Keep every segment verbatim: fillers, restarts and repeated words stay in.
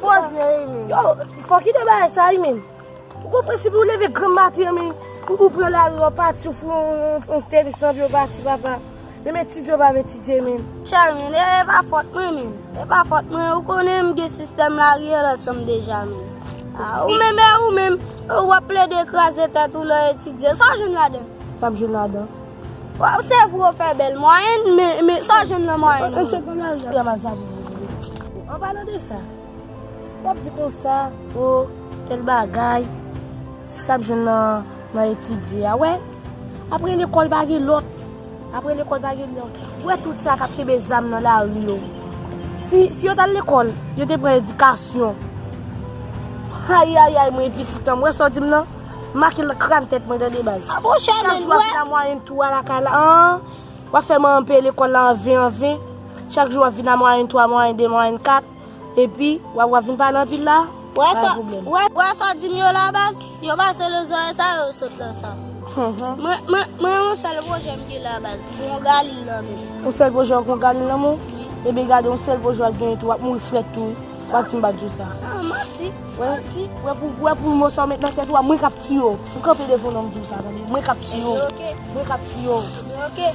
Poze wi, men. Yo, fò kite bagay sa wi, men. Ou konprann si pou w leve granm maten an, men, ou, ou pran lari, w ap pati, ou fout yon, yon, yon tenis nan pye, w pati, papa. Menm etidye w pa vle etidye, men. Chè, men, e, e pa fòt mwen, men. E pa fòt mwen, ou konnen m gen sistèm lari an nan san m deja, men. A, ou menm, e ou menm, w ap plede kraze tèt ou nan etidye. Sa w jwenn ladan? Sa m jwenn ladan? W ap sèvi w fè bèl mwayèn, men, men sa w jwenn nan mwayèn ou? An, an, chèf, kòm lari a mal sa pou ou. An palan de sa, w ap di konsa, o, tèl bagay, se sa m jwenn nan, nan etidye a, wè. Apre lekòl pa gen lòt. Apre lekòl pa gen lòt. Wè tout sa k ap kenbe zam nan lari yo. Si, si yo t al lekòl, yo te pran edikasyon. Ayayay, mwen pitit an, m wè sa w di m nan. Make l nan kràn tèt mwen tande baz. A bon, chè, chak jou w ap vin a mwayèn twa lakay la, an, w ap fè manman peye lekòl la an ven, an ven. Chak jou w ap vin a mwayèn twa, mwayèn de, mwayèn kat. Epi, w ap, w ap vin pale anpil la. Wè pa sa, gen pwoblèm. Wè, wè sa w di m yo la, baz? Yo pase nan zòrèy sa, yo sot nan sa. Mhm. Mwen, mwen, mwen, yon sèl pwojè m gen la, baz. Bon, Galil nan men. Yon sèl pwojè w gen Galil nan men w? Ebyen, gade, yon sèl pwojè w ap genyen tou, w ap mouri frèt tou. W ap di m pa di w sa. Ah, manti, wè, manti. Wè pou, wè pou mo sa w met nan tèt ou a, mwen k ap tiye w. M kanpe devan w, m di w sa, tande. Mwen k ap tiye w. Ebyen, oke. Mwen k ap tiye w. Ebyen, oke.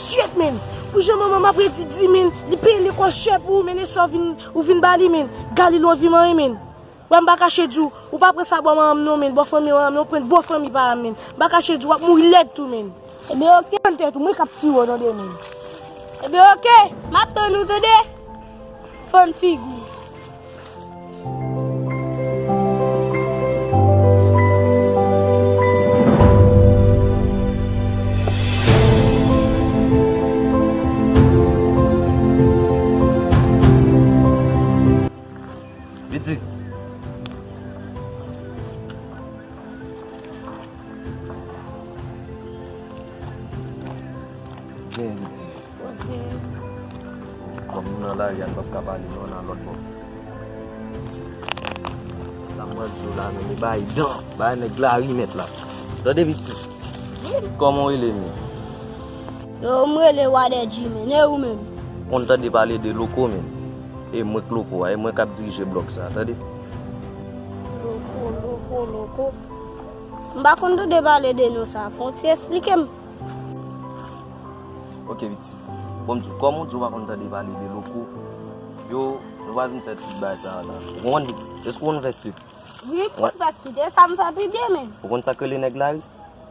Shit, men. Pou jan manman m ap redi di, men, li peye lekòl chè pou ou, men, e sa w vin, ou vin ba li, men. Galil ou anvi manyen, men. Wè, m pa kache di w, ou pa pran sa bò manman m non, men. Bò fanmi manman m non, ou pran bò fanmi pa m, men. M pa kache di w, w ap mouri lèd tou, men. Ebyen, oke. Pran tèt ou, mwen k ap tiye w, tande, men. Ebyen, oke. M ap tann ou, tande. Fann figi w. Piti. Gen piti. Poze. Kòm nou nan lari a, nou p ap ka pale non nan lòt bò. Sa m pral di w la, men, e bay dan, bay nèg lari nèt la. Tande piti. Wi. Kòman w rele, men? Yo, m rele Wadèdji, men. E ou menm? Konn tande pale de loko, men. E mwen k loko a, e mwen k ap dirije blòk sa, tande? Loko, loko, loko. M pa konn tande pale de non sa. Fè yon ti esplike m. Ok, piti. Bon, m di w, kòm ou di w pa konn tande pale de loko, yo, nou pa vin fè tout bagay sa a la. Ou konprann, piti? Èske ou konn fè sip? Wi, m konn fè sip. E sa m fè pi byen, men. Ou konn sa k rele nèg lari?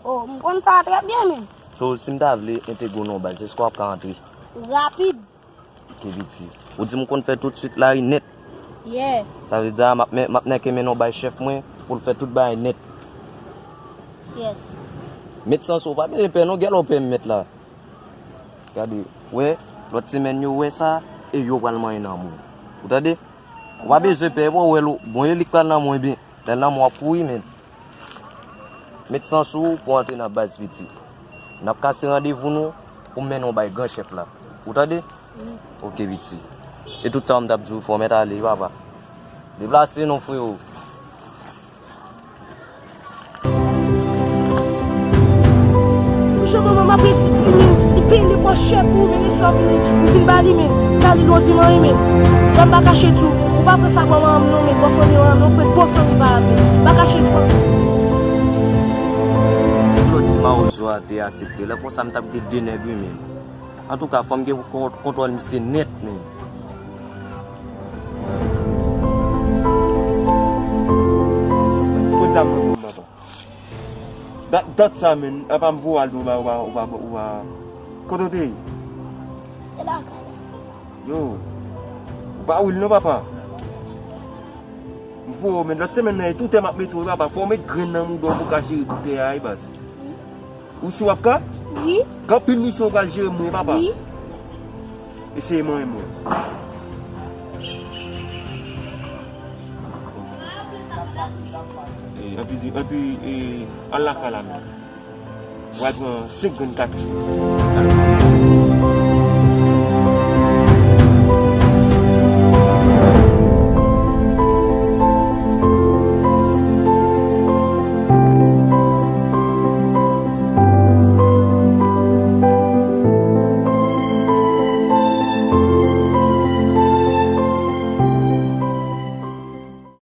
O, m konn sa trè byen, men. So, si m ta vle entegre w nan yon baz, èske w ap ka antre? Rapid. Ok, piti. Ou di m konn fè tout swit lari nèt. Yeah. Sa vle di a, m ap men-, m ap nèke mennen w bay chèf mwen pou l fè tout bagay nèt. Yes. Met sans ou, pa gen pè non, gèlè w pè m met la. Gade, wè, lòt semèn yo wè sa, e yo pral manyen nan mwen. Ou tande? Ou pa bezwen pè, bon, wè l, bon, e li k pral nan mwen byen. Lè l nan mwen, w ap kouri, men. Met sans ou pou antre nan baz piti. N ap kase randevou nou pou m mennen w bay gran chèf la. Ou tande? Wi. Ok, piti. E tout sa m t ap di w, fò w mèt ale, wi, papa. Deplase non, frewo. Pou jan manman m ap redi di, men, li peye lekòl chè pou ou, men, e sa w vin, ou vin ba li, men. Galil ou anvi manyen, men. Jan m pa kache di w, ou pa pran sa bò manman m non, men, bò fanmi manman m non, ou pran bò fanmi pa m, men. M pa kache di w. Si lòt ti mawozo a te aksepte, lè konsa m t ap gen de nèg, wi, men. Antouka, fò m gen kon-, kontwòl misye nèt, men. Kot sa m pran papa? Dat, dat sa, men, apa m voye al, ou pa, ou pa, ou pa, ou pa. Kote w te ye? Yo, ou pa Wil non, papa. M voye w, men, lòt semèn nan, e tout tè m ap mete w, papa. Fò w met grenn nan mouda w pou w ka jere tout tè a, wi, baz. Ou si w ap ka? Wi. Gen anpil misyon ou pral jere mwen, papa. Wi. Eseye manyen mwen. E, anpi, anpi, e, al lakay la menm. W al pran senk grenn katouch.